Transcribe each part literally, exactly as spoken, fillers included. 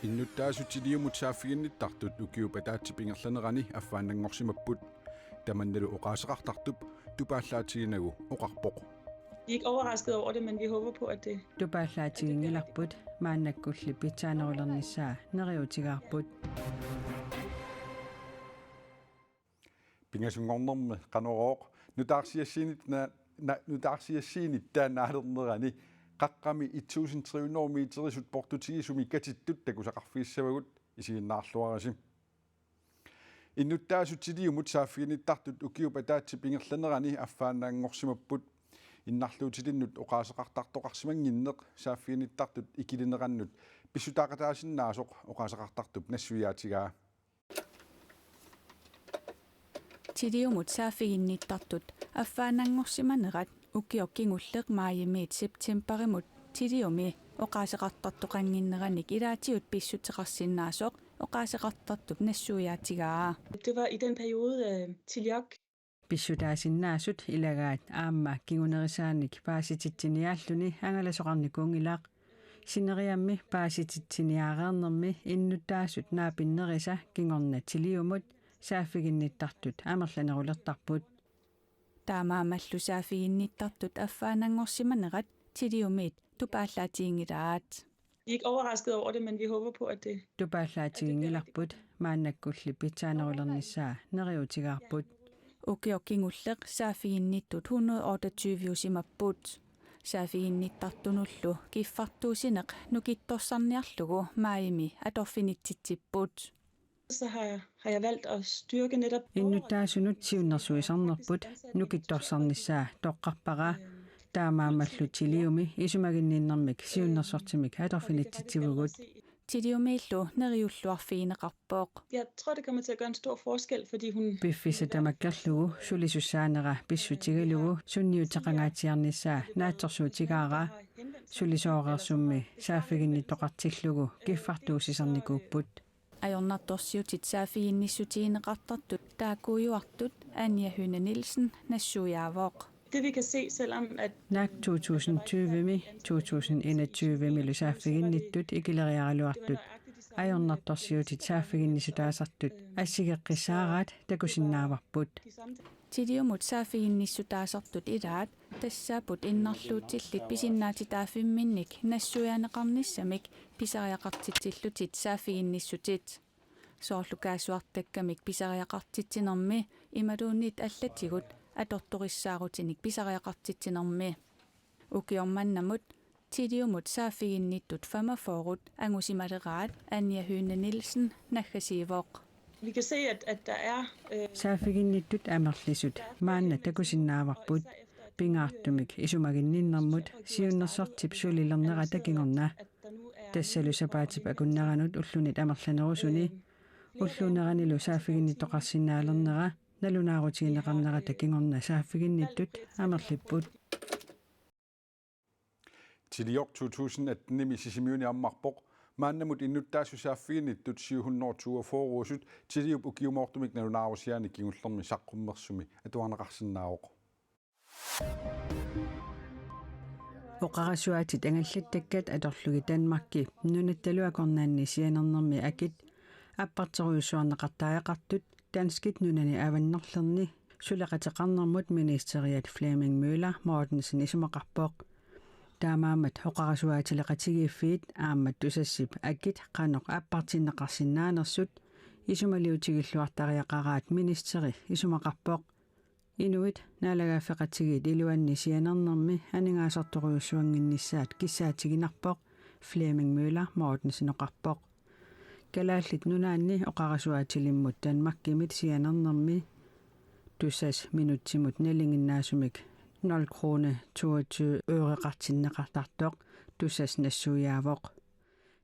Innuttaasut Tiliumut saaffiginnittartut ukiup ataatsip ingerlanerani affaannanngorsimapput. Tamannalu oqaaseqartartup tupaallaatigineqarnagu oqarpoq. De er ikke overrasket over det, men vi håber på, at det... Tupaallaatiginngilarput, maannakkulli pitsaanerulernissaa neriuutigaarput. Pingasunngornermi Qanorooq nutaarsiassiinit na- na- nutaarsiassiinit taannaalernerani qaqqami et tusind tre hundrede meterisut portutigisumi katittut takusaqarfigissavagut, isiginnaarluarisi. Innuttaasut Tiliumut saaffiginnittartut ukiup ataatsip ingerlanerani affaannanngorsimapput. Innarluutilinnut oqaaseqartartoqarsimannginneq saaffiginnittartut ikilinerannut pissutaaqataasinnaasoq oqaaseqartartup nassuiaatigaa. Tiliumut saaffiginnittartut affaannanngorsimanerat ukioq kingulleq maajimiit septemberimut Tiliumi oqaaseqartartoqannginneranik ilaatigut pissuteqarsinnaasoq oqaaseqartartup nassuiaatigaa. Det var i den periode, øh, Tiliok... Pissutaasinnaasut ilagaat aamma kingunerisaanik paasititsiniaalluni angalasoqarnikuunngilaq. Sineriammi paasititsiniaareernermi innuttaasut naapinnerisa kingorna Tiliumut saaffiginnittartut amerlanerulertarput. Taamaammallu saaffiginnittartut affaannanngorsimanerat Tiliumiit tupaallaatiginngilaat. Vi er ikke overrasket over det, men vi håber på, at det... Tupaallaatiginngilarput, maannakkulli pitsaanerulernissaa neriuutigaarput. Ukioq kingulleq saaffiginnittut hundrede otteogtyve-usimapput. Saaffiginnittartunullu kiffartuussineq nukittorsarniarlugu maajimi atorfinitsitsipput. Så har jeg, har jeg valgt at styrke netop... Innuttaasunut siunnersuisarnerput nukittorsarnissaa toqqarpara. Taamaammallu Tiliumi isumaginninnermik siunnersortimik atorfinitsitsivugut. Tiliumiillu neriulluarfigineqarpoq. Jeg tror, det kommer til at gøre en stor forskel, fordi hun... Piffissaq tamakkerlugu sulisussaanera pissutigalugu sunniuteqangaatsiarnissaa naatsorsuutigaara. Sulisooreersummi saaffiginnittoqartillugu kiffartuussisarnikuupput. Ajornartorsiutit saaffiginnissutigineqartartut taakkuujuartut Anja Høne Nielsen nassuiaavoq. Det vi kan se, selvom at... Naak to tusind tyve-mi to tusind enogtyve-milu saaffiginnittut ikileriaraluartut ajornartorsiutit saaffiginnissutaasartut assigeqqissaaraat takusinnaavarput. Tiliumut saaffiginnissutaasartut ilaat tassaapput innarluutillit pisinnaatitaaffimminnik nassuiaaneqarnissamik pisariaqartitsillutit saaffiginnissutit. Soorlu kaassuartakkamik pisariaqartitsinermi imaluunniit allatigut atortorissaarutinik pisariaqartitsinermi. Ukioq mannamut Tiliumut saaffiginnittut femogfyrre angusimaleraat Anja Høne Nielsen naggasiivoq. Vi kan se, at, at der er... Øh... Saaffiginnittut amerlisut maanna takusinnaavarput, pingaartumik isumaginninnermut siunnersortip sulilernerata kingorna. Tassalu sapaatip akunneranut ullunit amerlanerusuni ulluuneranilu saaffiginnittoqarsinnaalernera nalunaarutigineqarnerata kingorna saaffiginnittut amerlipput. Tiliup to tusind atten-imi Sisimiuni ammarpoq. Maannamut innuttaasut saaffiginnittut syv hundrede toogfyrre-usut Tiliup ukiumoortumik nalunaarusiaanik kingullermi saqqummersumi atuarneqarsinnaavoq. Oqarasuaatit angallattakkat atorlugit Danmarkip nunattalu akornanni sianernermi akit apparterujussuarneqartariaqartut danskit nunani avannarlerni suleqateqarnermut ministeriat Flemming Møller Mortensen isumaqarpoq. Taamaammat oqarasuaatileqatigiiffiit aamma Tusassip akit qanoq appartinneqarsinnaanersut isumaliutigilluartariaqaraat ministeri isumaqarpoq. Inuit naalagaaffeqatigiit iluanni sianernermi aningaasartorujussuannginnissaat kissaatiginarpoq, Flemming Møller Mortensen oqarpoq. Kalaallit Nunaanni oqarasuaatilimmut Danmarkimit sianernermi Tusass minutsimut nalinginnaasumik nul krone toogtyve øreqartinneqartartoq Tusass nassuiaavoq.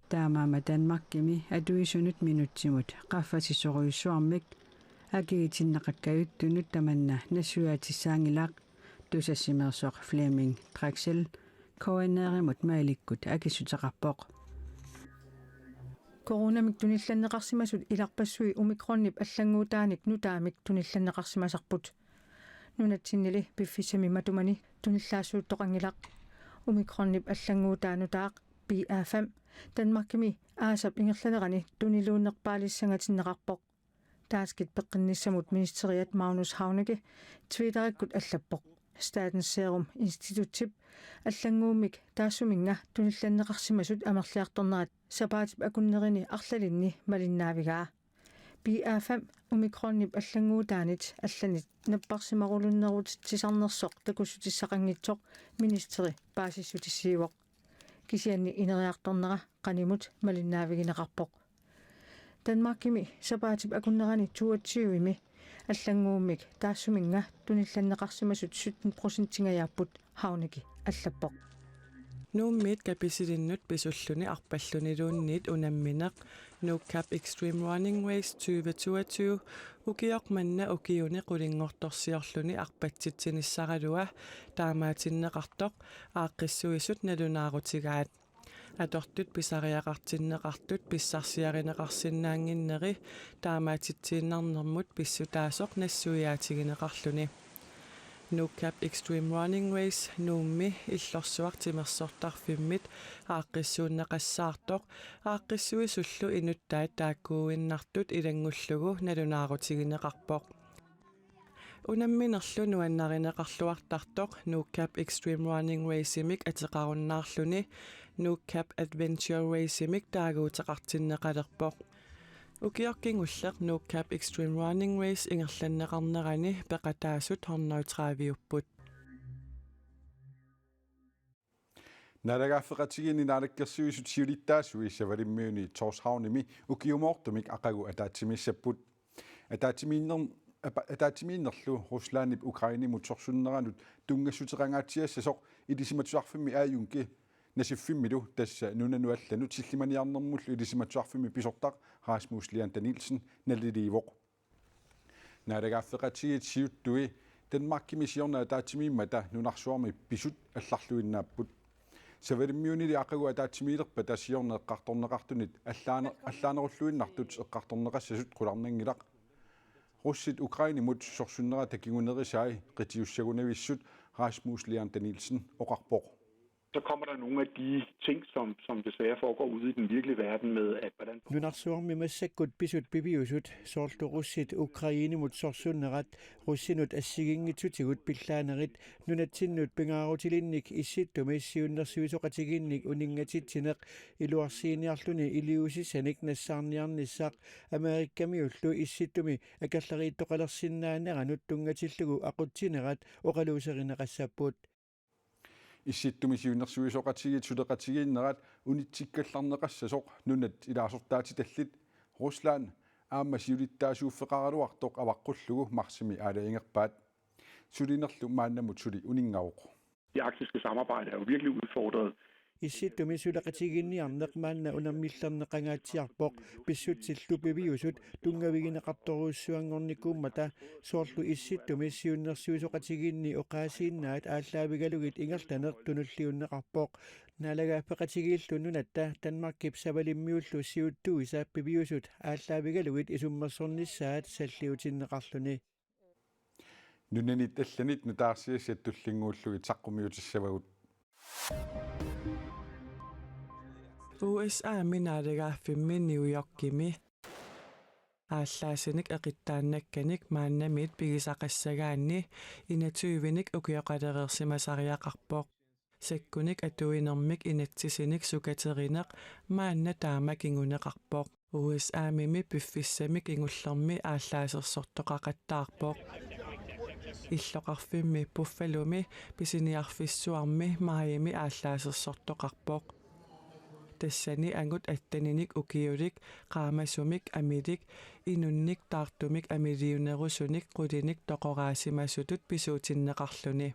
Taamaammat Danmarkimi atuisunut minutsimut qaffasisorujussuarmik akigitinneqakkajuttunut tamanna nassuiaatissaanngilaq, Tusassimeersoq Flemming Drexel K N R-imut mailikkut akissuteqarpoq. Coronamik tunillanneqarsimasut ilarpassui omikronip allannguutaanik nutaamik tunillanneqarsimasarput. Nunatsinnili piffissami matumani tunillaassuuttoqanngilaq. Omikronip allannguutaa nutaaq B A fem Danmarkimi aasap ingerlanerani tuniluunnerpaalissangatinneqarpoq. Danskit peqqinnissamut ministeriat Magnus Heunicke Twitterikkut allappoq: Statens Serum Institutip allannguummik taassuminnga tunillanneqarsimasut amerliartornerat sapaatip akunnerini arlalinni malinnaavigaa. B A fem omikronip allannguutaanit allanit napparsimarulunnerutitsisarnersoq takussutissaqanngitsoq ministeri paasissutissiivoq. Kisianni ineriartornera qanimut malinnaavigineqarpoq. Danmarkimi sapaatip akunnerani toogtyvemi allannguummik taassuminnga tunillanneqarsimasut sytten procentingajaapput, Heunicke allappoq. Nuummiit Kapisilinnut pisulluni arpalluniluunniit unammineq Nuuk Cap Extreme Running Race tyve toogtyve ukioq manna ukiuni qulinngortorsiorluni arpatsitsinissaralua taamaatinneqartoq aaqqissuisut nalunaarutigaat. Atortut pisariaqartinneqartut pissarsiarineqarsinnaannginneri taamaatitsiinnarnermut pissutaasoq nassuiaatigineqarluni. Nuuk Cap Extreme Running Race Nuummi Illorsuaq Timersortarfimmit aaqqissuunneqassaartoq aaqqissuisullu inuttaat taakkuuinnartut ilanngullugu nalunaarutigineqarpoq. Unamminerlu nuannarineqarluartartoq Nuuk Cap Extreme Running Race-imik ateqarunnaarluni Nuuk Cap Adventure Race-imik taaguuteqartinneqalerpoq. Ukioq kingulleq Nuuk Cap Extreme Running Race ingerlanneqarnerani peqataasut hundrede tredive-upput. Naalagaaffeqatigiinni naalakkersuisut siulittaasui Savalimmiuni Tórshavnimi ukiumoortumik aqagu ataatsimiissapput. Ataatsimiinner-, apa-, ataatsimiinnerlu Ruslandip Ukrainemut sorsunneranut tunngassuteqangaatsiassasoq ilisimatusarfimmi Aajunki Nasiffimmilu tassa nunanut allanut sillimaniarnermullu ilisimatusarfimmi pisortaq Rasmus Leander Nielsen naliliivoq. Naalagaaffeqatigiit siuttui Danmarkimi siorna ataatsimiimmata nunarsuarmi pisut allarluinnaapput. Savalimmiunili aqagu ataatsimiilerpata siorna eqqartorneqartunit allaane-, allaanerulluinnartut eqqartorneqassasut qularnanngilaq. Russit Ukrainemut sorsunnerata kingunerisai qitiussagunavissut Rasmus Leander Nielsen oqarpoq. Så kommer der nogle af de ting, som, som desværre foregår ude i den virkelige verden med, at hvordan Nunarsuarmi massakkut pisut piviusut, soorlu russit Ukrainemut sorsunnerat, russinut assigiinngitsutigut pillaanerit, nunatsinnut pingaarutilinnik Issittumi siunnersuisoqatigiinnik uninngatitsineq, iluarsiiniarluni iliuusissanik nassaarniarnissaq, Amerikamiullu Issittumi akerleriittoqalersinnaaneranut tunngatillugu aqutsinerat oqaluuserineqassapput. Issittumi siunnersuisoqatigiit suleqatigiinnerat unitsikkallarneqassasoq nunat ilaasortaatitallit Rusland aamma siulittaasuuffeqaraluartoq avaqqullugu marsimi aalajangerpaat. Sulinerlu maannamut suli uninngavoq. Det arktiske samarbejde er jo virkelig udfordret. Issittumi suleqatigiinniarneq maanna unammillerneqangaatsiarpoq, pissutsillu piviusut tunngavigineqartorujussuanngornikuummata, soorlu Issittumi siunnersuisoqatigiinni oqaasiinnaat aallaavigalugit ingerlaneq tunulliunneqarpoq. Naalagaaffeqatigiillu nunatta Danmarkip Savalimmiullu siuttuisa piviusut aallaavigalugit isummersornissaat salliutinneqarluni. Nunanit allanit nutaarsiassat tullinnguullugit saqqummiutissavagut. U S A-mi naalagaaffimmi New Yorkimi aallaasinik eqittaannakkanik maannamiit pigisaqassagaanni enogtyvenik ukioqalereersimasariaqarpoq. Sakkunik atuinermik inatsisinik sukaterineq maanna taama kinguneqarpoq. U S A-mimi piffissami kingullermi aallaasersortoqaqattaarpoq. Illoqarfimmi Buffalomi pisiniarfissuarmi maajimi aallaasersortoqarpoq. Tassani angut atteninik ukiulik, qaamasumik amilik, inunnik taartumik amiliunerusunik qulinik toqoraasimasutut pisuutinneqarluni.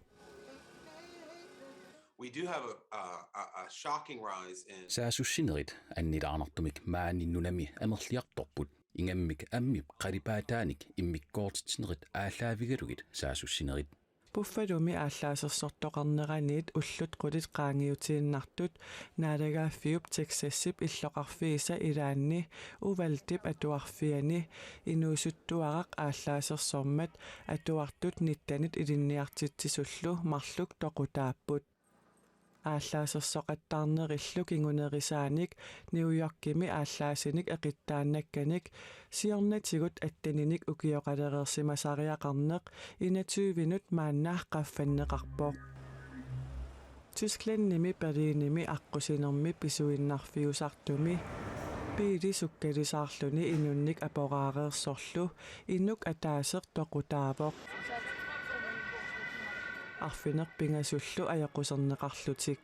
We do have a, a, a, a shocking rise in Saassussinerit annilaarnartumik maani nunami amerliartorput, ingammik ammip qalipaataanik immikkoortitsinerit aallaavigalugit saassussinerit. Buffalomi aallaasersortoqarneraniit ullut qulit qaangiutiinnartut naalagaaffiup Texasip illoqarfiisa ilaanni Uvaldep atuarfiani inuusuttuaraq aallaasersormat atuartut nittenit ilinniartitsisullu marluk toqutaapput. Aallaasersoqattaarnerillu kingunerisaanik New Yorkimi aallaasinik eqittaannakkanik siornatigut atteninik ukioqalereersimasariaqarneq enogtyvenut maanna qaffanneqarpoq. Tysklandimi Berlinimi aqqusinermi pisuinnarfiusartumi biili sukkalisaarluni inunnik aporaareersorlu inuk ataaseq toqutaavoq. Arfineq-pingasullu ajoquserneqarlutik.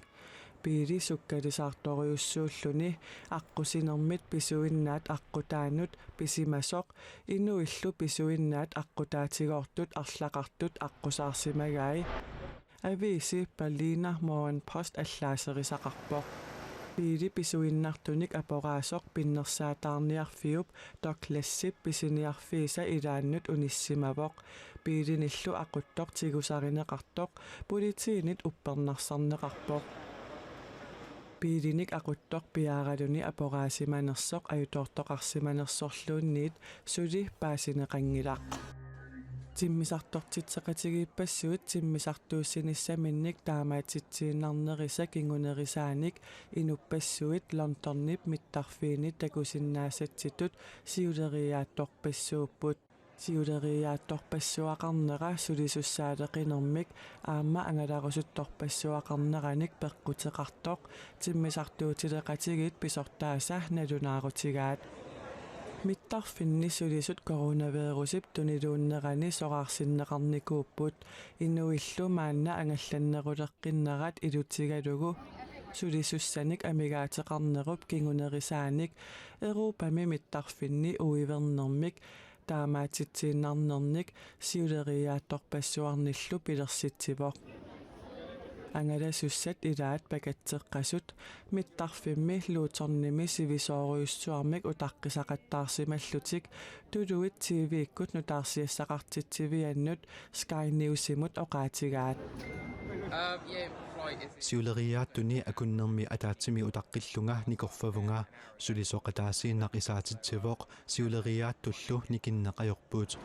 Biili sukkalisaartorujussuulluni aqqusinermit pisuinnaat aqqutaanut pisimasoq inuillu pisuinnaat aqqutaatigoortut arlaqartut aqqusaarsimagai. Aviisi Berliner Morgenpost allaaserisaqarpoq. Biili pisuinnartunik aporaasoq pinnersaataarniarfiup Douglasip pisiniarfiisa ilaannut unissimavoq. Biilinillu aquttoq tigusarineqartoq politiinit uppernarsarneqarpoq. Biilinik aquttoq piaaraluni aporaasimanersoq ajutoortoqarsimanersorluunniit suli paasineqanngilaq. Timmisartortitseqatigiippassuit timmisartuussinissaminnik taamaatitsiinnarnerisa kingunerisaanik inuppassuit Londonip mittarfiini takusinnaasatsitut siuleriaattorpassuupput. Siuleriaattorpassuaqarnera sulisussaaleqinermik aamma angalarusuttorpassuaqarneranik peqquteqartoq timmisartuutileqatigiit pisortaasa nalunaarutigaat. Mittarfinni sulisut coronavirusip tuniluunnerani soraarsinneqarnikuupput inuillu maanna angallanneruleqqinnerat ilutigalugu sulisussanik amigaateqarnerup kingunerisaanik Europami mittarfinni uivernermik taamaatitsiinnarnernik siuleriaattorpassuarnillu pilersitsivoq. Angalasussat ilaat pakatseqqasut mittarfimmi Lutonimi sivisoorujussuarmik utaqqisaqattaarsimallutik tuluit T V-kkut nutaarsiassaqartitsiviannut Sky Newsimut oqaatigaat. Siuleriaattuni akunnermi ataatsimi utaqqillunga nikorfavunga sulisoqataasiinnaq isaatitsivoq siuleriaattullu nikinneq ajorput.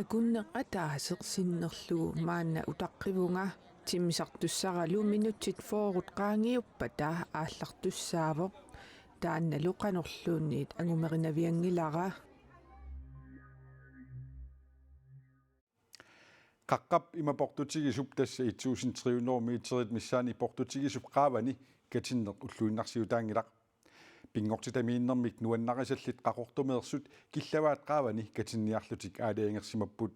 Akunneq ataaseq sinnerlugu maanna utaqqivunga timmisartussaralu minutsit fyrret qaangiuppata aallartussaavoq taannalu qanorluunniit angumerinavianngilara. Qaqqap ima portutigisup tassa et tusind tre hundrede meterit missaani portutigisup qaavani katinneq ulluinnarsiutaanngilaq. Pinngortitamiinnermik nuannarisallit Qaqortumeersut killavaat qaavani katinniarlutik aalajangersimapput.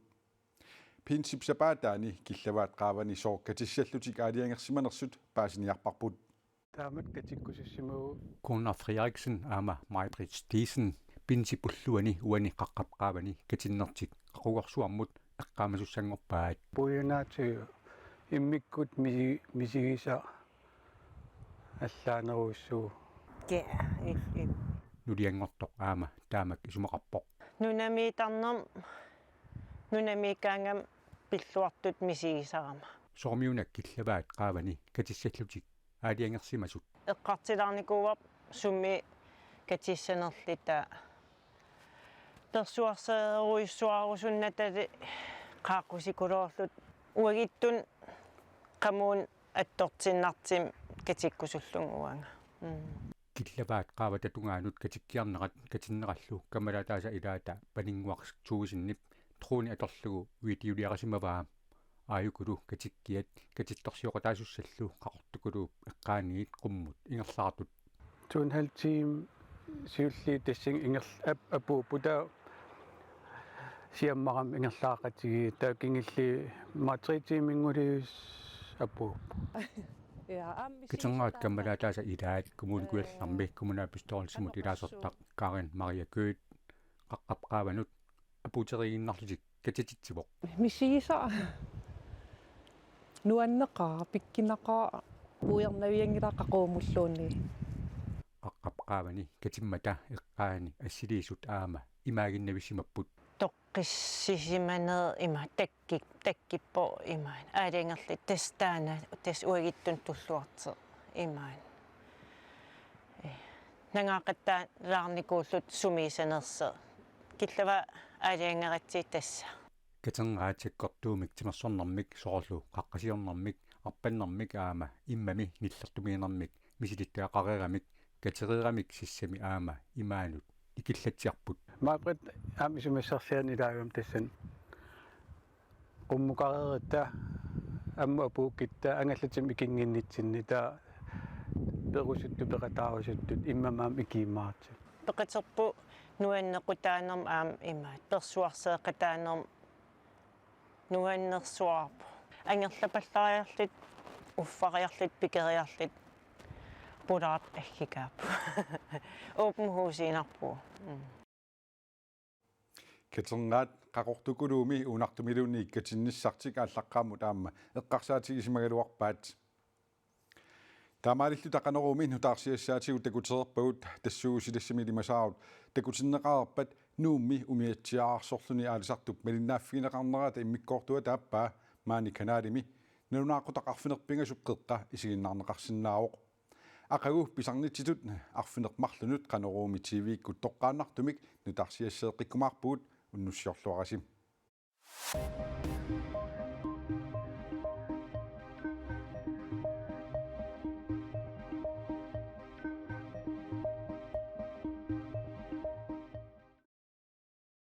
Pinsip sapaataani killavaat qaavani sooq katissallutik aalajangersimanersut paasiniarparput. Taamak katikkusussimavugut. Gunnar Frederiksen aamma Maj-Britt Thiesen pinsip ulluani uani Qaqqap qaavani katinnertik qaqugorsuarmut eqqaamasassanngorpaat. Puiunaatsu immikkut misi-, misigisaq allaanerujussuuvoq. Ke-, il-, il-. Nulianngortoq aamma taamak isumaqarpoq. Nunamiittarnermut nunamiikkaangama pilluartutut misigisarama. Soormiuna killavaat qaavani katissallutik aalajangersimasut. Eqqartulaarnikuuarput sumi katissanerluta. Persuarseruissuarusunnatali qaaqqusikuloorluta uagutsinnut qamuuna attortinnartumik katikkusullugu uanga. Mm. Killavaat qaavata tungaanut katikkiarnerat katinnerallu kammalaataasa ilaata Paninnguaq Thuesenip droni atorlugu videoliarisimavaa. Aajukulu katikkiat katittorsioqataasussallu Qaqortukuluup eqqaaniit qummut ingerlaartut. To en halv time siulliit tassani ingerl-, ap-, apuupput, taava siammarami ingerlaaqatigiit, taava kingulliit aamma tre timeinngulluunniit apuupput. Ja, aamma Katerngaatta kammalaataasa ilaat Kommune Kujallermi kommunalbestyrelsimut ilaasortaq Karen Marie Gødh Qaqqap qaavanut apuuteriinnarlutik katititsivoq. Misigisaq nuanneqaaq, pikkunaqaaq, puiornavianngilara qaqugumulluunniit. Qaqqap qaavani katimmata eqqaani assiliisut aamma imaaginnavissimapput. Toqqissisimaneq ima takki-, takkippoq imaani. Aalajangerluta tassa taanna, tassa uagutsinnut tulluartoq imaani. Ee, nangaaqattaalaarnikuulluta sumiissanersoq. Killavaat aalajangeratsigit tassa. Katernaat sakkortuumik timersornermik soorlu qaqqasiornermik, arpannermik aamma immami nillertumiinnermik misilittagaqareeramik, katereeramik sissami aamma imaanut ikillatsiarput. Maj-Britt aamma isumassarsiani ilaagami tassani. Qummukareeritta, ammut apuukkitta, angallatimik ikinnginnitsinni taava perusuttut peqataarusuttut immami aamma ikiumaartut. Peqaterput nuannequtaanermut aamma imaattoq persuarseeqataanermut nuannersuarput. Angerlapallariarluta, uffariarluta, pikeriarluta pulaartut aggikaapput. Open house-iinnarpugut. Mm. Katernaat Qaqortukuluumi Uunartumiluunniit katinnissartik aallaqqaammut aamma eqqarsaatigisimagaluarpaat. Taamaalilluta Qanoruumi nutaarsiassaatigut takutereerpagut, tassuugu silassami ilimasaarut takutinneqareerpat Nuummi umiatsiaararsorluni aalisartup malinnaaffigineqarnerata immikkoortuata aappaa maani kanalimi nalunaaqutaq arfineq-pingasut qeqqa isiginnaarneqarsinnaavoq. Aqagu pisarnitsitut arfineq-marlunut Qanoruumi T V-kkut toqqaannartumik nutaarsiasseeqqikkumaarpugut, unnussiorluarisi.